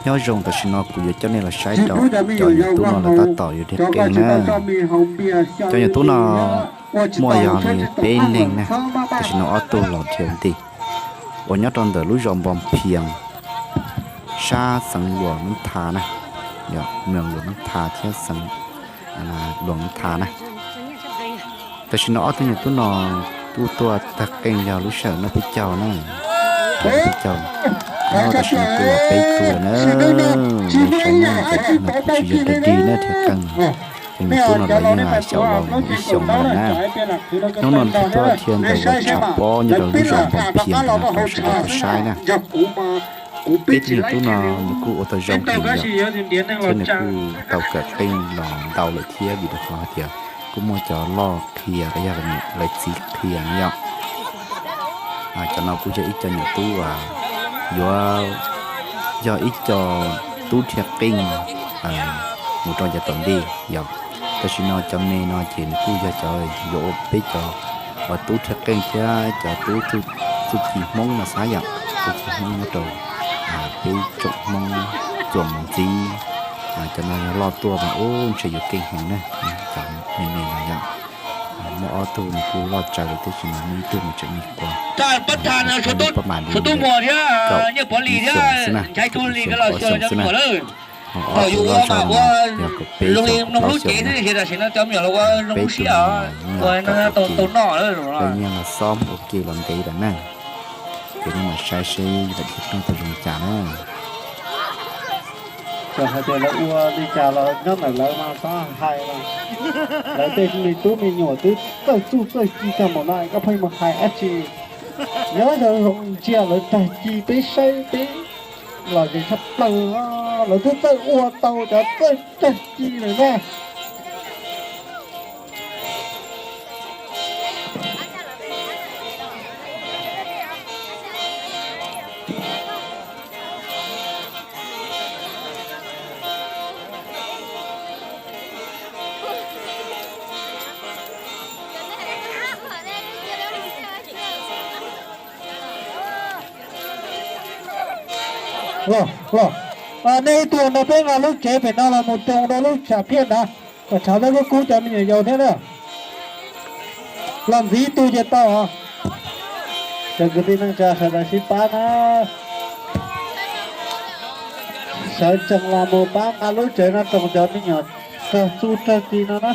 Nyob zoo, tam sim no kuv yuav coj nej los saib rau cov nyuam tub no lawv tab tom yuav dhia qeej na. Cov nyuam tub no muaj yog li peb neeg na, tam sim no ob tug los dhia ua ntej, uas nyob rau ntawm lub zos Npos Phias, sab xeev Luam Nab Tha na, yog Luam Nab Tha thiab xeev Luam Nab Tha na. Tam sim no ob tug nyuam tub no kuj tuaj tag qeej yog lub sij hawm noj peb caug na, noj peb caug, tam sim no kuj los peb tug lawm na. Nej saib na, cov no kuj tsis yog dig dig na, dhia qeej. Cov nyuam tub no lawv yeej xyaum los mus ib xyoos no lawm na. Hnub no kuj tuaj dhia ntawm lawv tshav pob nyob rau lub zos Npos Phias no rau sawv daws tau saib na. Peb tug nyuam tub no nws kuj ua tau zoo heev yom, thiab nws kuj tau kawm qeej los ntau lawm thiab, vim rau qhov hais tias kuj muaj cov loj qhia los yog lawv txiv qhia no yom. Cov no kuj yog ib co nyuam tub uas yuav yog ib co tub dhia qeej mus rau yav tom ntej yom. Tam sim no cov me no ces nws kuj yog cov yuav ua peb cov uas tub dhia qeej thiab cov tub txuj ci Hmoob no xav yom, txuj ci Hmoob nyob rau peb tsoom Hmoob Txuas mus ntxiv. Cov no yog loj tuaj mas ub ntshe yuav keej heev na. Cov me me no yom, muaj ob tug nws kuj loj tsawv lawm tab sis mas muaj ib tug nws tseem me quas, pab mas li kaum ib xyoos xwb na, kaum ib xyoos kaum ob xyoos xwb na. Ho ob tug loj zog no yog kaum peb xyoos kaum plaub xyoos na. Peb tug no mas yeej los kaum ib ke, lawv yeej los xob ua ke los ntev lawm na. Ces nej mam saib seb lawv dhia qeej tau zoo cas na. Txawm hais tias lawv ua li cas los nyob ntawm lawv mas txhob hais mas. Lawv tej me tub me nyuam twb txawj txuj txawj ci tag npaum no koj pheej mus hais dab tsi? Nyob zoo zoo ntsia lawv tag ci peb saib peb lom zem tshaj plaws, lawv twb txawj ua tau cov txawj tag ci lawm na. Los, los, nej ib tug nrog peb nqa lub tsev pem no los mus roos rau lub tsam phiaj ntawd, kom tshav ntuj kub kub cov me nyuam yaus thiab na. Los ntxiv ib tug ces tau os. Cov kwv tij neej tsa sawv daws sib pab na. Sawv tsees los mus pab nqa lub tsev no roos cov me nyuam raug txuj raug ci no na.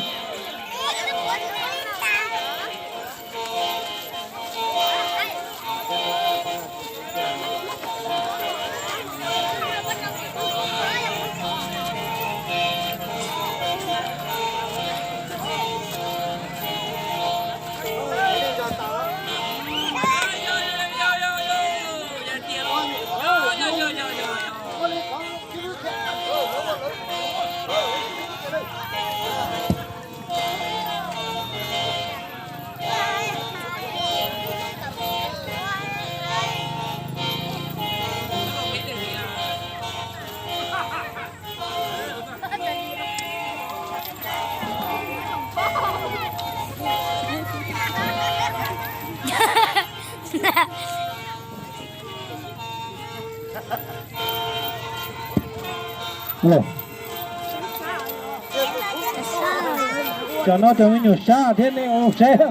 Cov no cov me nyuam sab thiab nej ua saib.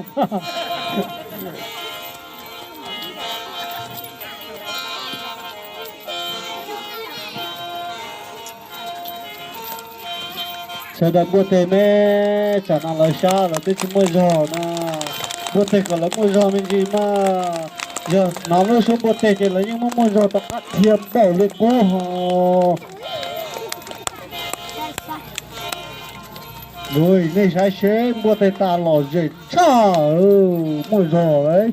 Sawv daws npuaj teg me, tsam no lawv sab lawv twb tsis muaj zog na. Npuaj teg kom lawv muaj zog me ntsis mas. Yog hnov lub suab npuaj teg ces lawv yeej muaj muaj zog tom qab dhia npaum li qub ho. Nej saib seb npuaj teg tas lom zem tshaj, muaj zog lawm.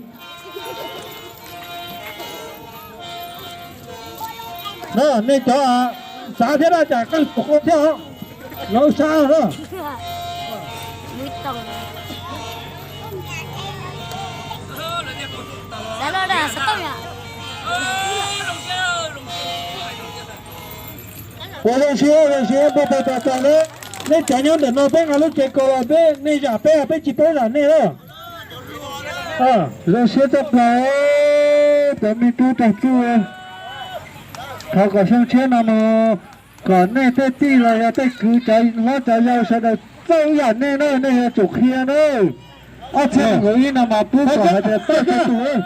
Nej cov xav thiab na, cas qeej pom qeej thiab os, lawv sab na. Ua zoo siab zoo siab npuaj teg tas tas na. Nej cov nyob ntawm no peb nqa lub tsev kaus los peb, nej zam peb, peb tsis paub zam nej na. Zoo siab tshaj plaws, cov me tub tag tsuj. Thov kom xyoo tshiab no mus, kom nej tej tij los yog tej kwv cov hlob cov yau sawv daws txawj ib yam nej na, nej yuav tsum qhia na. Ob txhiab nees nkaum ib no mas pub kom hais tias txawj tej tus.